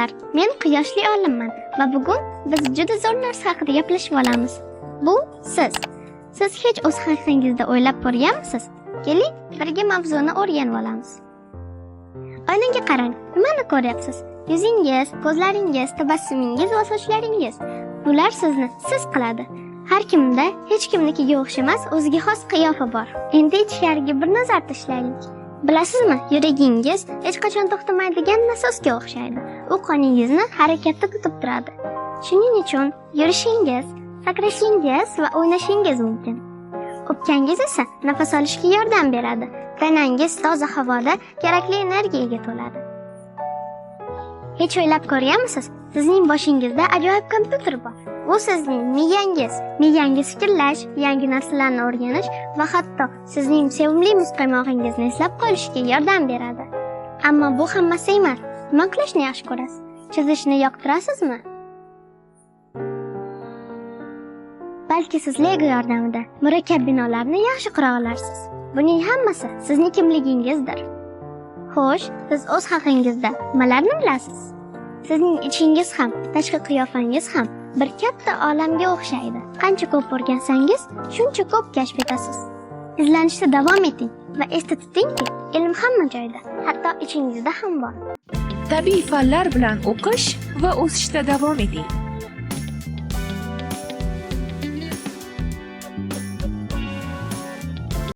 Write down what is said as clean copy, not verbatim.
Do'stlar, men quyoshli olimman va bugun biz juda zo'r narsa haqida gaplashib olamiz. Bu siz. Siz hech o'z haqingizda o'ylab ko'rganmisiz? Keling, birga mavzuni o'rganib olamiz. Oynaga qarang, nimani ko'ryapsiz? Yuzingiz, ko'zlaringiz, tabassumingiz va sochlaringiz. Bular sizni siz qiladi. Har kimda hech kimnikiga o'xshamas o'ziga xos qiyofa bor. Endi ichkariga bir nazar tashlaylik. Bilasizmi, yuragingiz hech qachon to'xtamaydigan nasosga o'xshaydi. U qoningizni harakatda tutib turadi. Shuning uchun yurishingiz, sakrashingiz va o'ynashingiz mumkin. O'pkangiz esa nafas olishga yordam beradi. Tanangiz toza havoda kerakli energiyaga to'ladi. Hech o'ylab ko'rganmisiz? Sizning boshingizda ajoyib kompyuter bor. Bu sizning miyangiz. Miyangiz fikrlash, yangi narsalarni o'rganish va hatto sizning sevimli muzqaymog'ingizni eslab qolishga yordam beradi. Ammo bu hammasi emas. Nima qilishni yaxshi ko'rasiz? Chizishni yoqtirasizmi? Balki siz Lego yordamida murakkab binolarni yaxshi qura olarsiz. Buning hammasi sizning kimligingizdir. Xo'sh, siz o'z haqingizda nimalarni bilasiz? Sizning ichingiz ham, tashqi qiyofangiz ham bir katta olamga o'xshaydi. Qancha ko'p o'rgansangiz, shuncha ko'p kashf etasiz. Izlanishda davom eting va esda tutingki, ilm hamma joyda, hatto ichingizda ham bor. Tabiiy fanlar bilan o'qish va o'sishda davom eting.